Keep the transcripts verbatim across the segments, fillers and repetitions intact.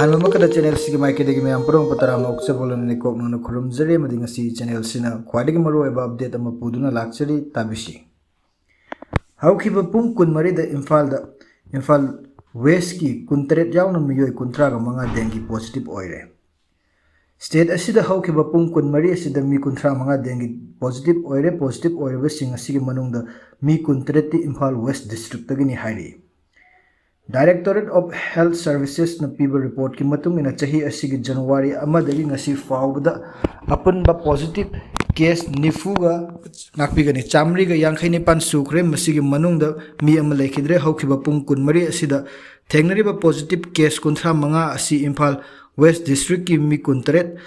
ꯃꯌꯥꯝ ꯑꯃꯈꯛꯇ ꯆꯦꯅꯦꯜꯁꯤꯒꯤ ꯃꯥꯏꯀꯩꯗꯒꯤ ꯃꯌꯥꯝ ꯄꯨꯝꯅꯃꯛꯄꯨ ꯇꯔꯥꯝꯅ ꯑꯣꯛꯆꯕ ꯂꯣꯏꯅꯅ ꯀꯣꯛ ꯅꯧꯅ ꯈꯨꯔꯨꯝꯖꯔꯤ, ꯑꯃꯗꯤ ꯉꯁꯤ ꯆꯦꯅꯦꯜꯁꯤꯅ ꯈ꯭ꯋꯥꯏꯗꯒꯤ ꯃꯔꯨꯑꯣꯏꯕ ꯑꯞꯗꯦꯠ ꯑꯃ ꯄꯨꯗꯨꯅ ꯂꯥꯛꯆꯔꯤ, ꯇꯥꯕꯤꯁꯤ꯫ ꯍꯧꯈꯤꯕ ꯄꯨꯡ ꯀꯨꯟꯃꯔꯤꯗ ꯏꯝꯐꯥꯜꯗ, ꯏꯝꯐꯥꯜ ꯋꯦꯁꯀꯤ ꯀꯨꯟꯇꯔꯦꯠ ꯌꯥꯎꯅ ꯃꯤꯑꯣꯏ ꯀꯨꯟꯊ꯭ꯔꯥꯒ ꯃꯉꯥ ꯗꯦꯡꯒꯤ ꯄꯣꯖꯤꯇꯤꯚ ꯑꯣꯏꯔꯦ꯫ ꯁ꯭ꯇꯦꯠ ꯑꯁꯤꯗ ꯍꯧꯈꯤꯕ ꯄꯨꯡ ꯀꯨꯟꯃꯔꯤ ꯑꯁꯤꯗ ꯃꯤ ꯀꯨꯟꯊ꯭ꯔꯥ ꯃꯉꯥ ꯗꯦꯡꯒꯤ ꯄꯣꯖꯤꯇꯤꯚ ꯑꯣꯏꯔꯦ꯫ ꯄꯣꯖꯤꯇꯤꯚ ꯑꯣꯏꯔꯤꯕꯁꯤꯡ ꯑꯁꯤꯒꯤ ꯃꯅꯨꯡꯗ ꯃꯤ ꯀꯨꯟꯇꯔꯦꯠꯇꯤ ꯏꯝꯐꯥꯜ ꯋꯦꯁ ꯗꯤꯁꯇ꯭ꯔꯤꯛꯇꯒꯤꯅꯤ ꯍꯥꯏꯔꯤ꯫ Directorate of Health Servicesꯅ ꯄꯤꯕ ꯔꯤꯄꯣꯔꯠꯀꯤ ꯃꯇꯨꯡ ꯏꯟꯅ, ꯆꯍꯤ ꯑꯁꯤꯒꯤ ꯖꯅꯋꯥꯔꯤ ꯑꯃꯗꯒꯤ ꯉꯁꯤ ꯐꯥꯎꯕꯗ ꯑꯄꯨꯟꯕ ꯄꯣꯖꯤꯇꯤꯚ ꯀꯦꯁ ꯅꯤꯐꯨꯒ, ꯉꯥꯛꯄꯤꯒꯅꯤ, ꯆꯥꯃꯔꯤꯒ ꯌꯥꯡꯈꯩ ꯅꯤꯄꯥꯟ ꯁꯨꯈ꯭ꯔꯦ꯫ ꯃꯁꯤꯒꯤ ꯃꯅꯨꯡꯗ ꯃꯤ ꯑꯃ ꯂꯩꯈꯤꯗ꯭ꯔꯦ꯫ ꯍꯧꯈꯤꯕ ꯄꯨꯡ ꯀꯨꯟꯃꯔꯤ ꯑꯁꯤꯗ ꯊꯦꯡꯅꯔꯤꯕ ꯄꯣꯖꯤꯇꯤꯚ ꯀꯦꯁ ꯀꯨꯟꯊ꯭ꯔꯥ ꯃꯉꯥ ꯑꯁꯤ ꯏꯝꯐꯥꯜ ꯋꯦꯁ ꯗꯤꯁꯇ꯭ꯔꯤꯛꯀꯤ ꯃꯤ ꯀꯨꯟꯇꯔꯦꯠ,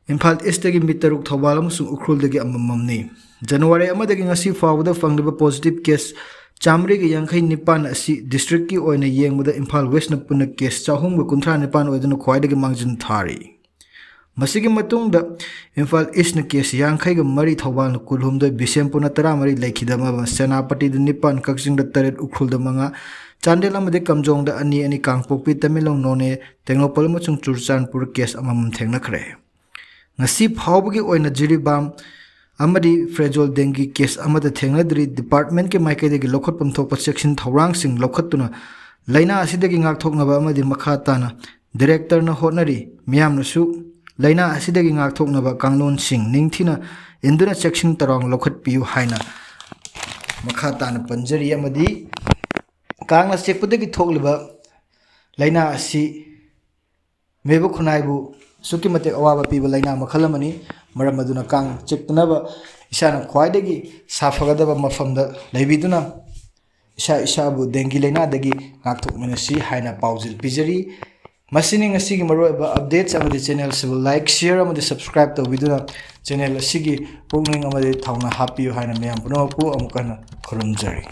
ꯏꯝꯐꯥꯜ ꯏꯁꯇꯒꯤ ꯃꯤ ꯇꯔꯨꯛ, ꯊꯧꯕꯥꯜ ꯑꯃꯁꯨꯡ ꯎꯈ꯭ꯔꯨꯜꯗꯒꯤ ꯑꯃꯃꯝꯅꯤ꯫ ꯖꯅꯋꯥꯔꯤ ꯑꯃꯗꯒꯤ ꯉꯁꯤ ꯐꯥꯎꯕꯗ ꯐꯪꯂꯤꯕ ꯄꯣꯖꯤꯇꯤꯚ ꯀꯦꯁ ꯆꯥꯃꯔꯤꯒ ꯌꯥꯡꯈꯩ ꯅꯤꯄꯥꯟ ꯑꯁꯤ ꯗꯤꯁꯇ꯭ꯔꯤꯛꯀꯤ ꯑꯣꯏꯅ ꯌꯦꯡꯕꯗ ꯏꯝꯐꯥꯜ ꯋꯦꯁꯅ ꯄꯨꯟꯅ ꯀꯦꯁ ꯆꯍꯨꯝꯒ ꯀꯨꯟꯊ꯭ꯔꯥ ꯅꯤꯄꯥꯟ ꯑꯣꯏꯗꯨꯅ ꯈ꯭ꯋꯥꯏꯗꯒꯤ ꯃꯥꯡꯖꯤꯟ ꯊꯥꯔꯤ꯫ ꯃꯁꯤꯒꯤ ꯃꯇꯨꯡꯗ ꯏꯝꯐꯥꯜ ꯏꯁꯅ ꯀꯦꯁ ꯌꯥꯡꯈꯩꯒ ꯃꯔꯤ, ꯊꯧꯕꯥꯜꯅ ꯀꯨꯟꯍꯨꯝꯗꯣꯏ, ꯕꯤꯁꯦꯝꯄꯨꯔꯅ ꯇꯔꯥꯃꯔꯤ ꯂꯩꯈꯤꯗꯕ, ꯁꯦꯅꯥꯄꯇꯤꯗ ꯅꯤꯄꯥꯟ, ꯀꯛꯆꯤꯡꯗ ꯇꯔꯦꯠ, ꯎꯈ꯭ꯔꯨꯜꯗ ꯃꯉꯥ, ꯆꯥꯟꯗꯦꯜ ꯑꯃꯗꯤ ꯀꯥꯝꯖꯣꯡꯗ ꯑꯅꯤ ꯑꯅꯤ, ꯀꯥꯡꯄꯣꯛꯄꯤ, ꯇꯃꯦꯡꯂꯣꯡ, ꯅꯣꯅꯦ, ꯇꯦꯡꯅꯧꯄꯜ ꯑꯃꯁꯨꯡ ꯆꯨꯔꯆꯥꯟꯄꯨꯔ ꯀꯦꯁ ꯑꯃꯃꯝ ꯊꯦꯡꯅꯈ꯭ꯔꯦ꯫ ꯉꯁꯤ ꯐꯥꯎꯕꯒꯤ ꯑꯣꯏꯅ ꯖꯤꯔꯤꯕꯥꯝ ꯑꯃꯗꯤ ꯐ꯭ꯔꯦꯖꯣꯜ ꯗꯦꯡꯒꯤ ꯀꯦꯁ ꯑꯃꯠꯇ ꯊꯦꯡꯅꯗ꯭ꯔꯤ꯫ ꯗꯤꯄꯥꯔꯠꯃꯦꯟꯠꯀꯤ ꯃꯥꯏꯀꯩꯗꯒꯤ ꯂꯧꯈꯠꯐꯝ ꯊꯣꯛꯄ ꯆꯦꯛꯁꯤꯟ ꯊꯧꯔꯥꯡꯁꯤꯡ ꯂꯧꯈꯠꯇꯨꯅ ꯂꯥꯏꯅꯥ ꯑꯁꯤꯗꯒꯤ ꯉꯥꯛꯊꯣꯛꯅꯕ ꯑꯃꯗꯤ ꯃꯈꯥ ꯇꯥꯅ ꯗꯤꯔꯦꯛꯇꯔꯅ ꯍꯣꯠꯅꯔꯤ꯫ ꯃꯤꯌꯥꯝꯅꯁꯨ ꯂꯥꯏꯅꯥ ꯑꯁꯤꯗꯒꯤ ꯉꯥꯛꯊꯣꯛꯅꯕ ꯀꯥꯡꯂꯣꯟꯁꯤꯡ ꯅꯤꯡꯊꯤꯅ ꯏꯟꯗꯨꯅ ꯆꯦꯛꯁꯤꯟ ꯊꯧꯔꯥꯡ ꯂꯧꯈꯠꯄꯤꯌꯨ ꯍꯥꯏꯅ ꯃꯈꯥ ꯇꯥꯅ ꯄꯟꯖꯔꯤ꯫ ꯑꯃꯗꯤ ꯀꯥꯡꯅ ꯆꯤꯛꯄꯗꯒꯤ ꯊꯣꯛꯂꯤꯕ ꯂꯥꯏꯅꯥ ꯑꯁꯤ ꯃꯤꯑꯣꯏꯕ ꯈꯨꯟꯅꯥꯏꯕꯨ ꯑꯁꯨꯛꯀꯤ ꯃꯇꯤꯛ ꯑꯋꯥꯕ ꯄꯤꯕ ꯂꯥꯏꯅꯥ ꯃꯈꯜ ꯑꯃꯅꯤ꯫ ꯃꯔꯝ ꯑꯗꯨꯅ ꯀꯥꯡ ꯆꯤꯛꯇꯅꯕ ꯏꯁꯥꯅ ꯈ꯭ꯋꯥꯏꯗꯒꯤ ꯁꯥꯐꯒꯗꯕ ꯃꯐꯝꯗ ꯂꯩꯕꯤꯗꯨꯅ ꯏꯁꯥ ꯏꯁꯥꯕꯨ ꯗꯦꯡꯒꯤ ꯂꯥꯏꯅꯥꯗꯒꯤ ꯉꯥꯛꯊꯣꯛꯃꯤꯟꯅꯁꯤ ꯍꯥꯏꯅ ꯄꯥꯎꯖꯦꯜ ꯄꯤꯖꯔꯤ꯫ ꯃꯁꯤꯅꯤ ꯉꯁꯤꯒꯤ ꯃꯔꯨꯑꯣꯏꯕ ꯑꯞꯗꯦꯠꯁ ꯑꯃꯗꯤ ꯆꯦꯅꯦꯜꯁꯤꯕꯨ ꯂꯥꯏꯛ, ꯁꯤꯌꯔ ꯑꯃꯗꯤ ꯁꯕꯁꯀ꯭ꯔꯥꯏꯕ ꯇꯧꯕꯤꯗꯨꯅ ꯆꯦꯅꯦꯜ ꯑꯁꯤꯒꯤ ꯄꯨꯛꯅꯤꯡ ꯑꯃꯗꯤ ꯊꯧꯅꯥ ꯍꯥꯞꯄꯤꯌꯨ ꯍꯥꯏꯅ ꯃꯌꯥꯝ ꯄꯨꯝꯅꯃꯛꯄꯨ ꯑꯃꯨꯛ ꯍꯟꯅ ꯈꯨꯔꯨꯝꯖꯔꯤ꯫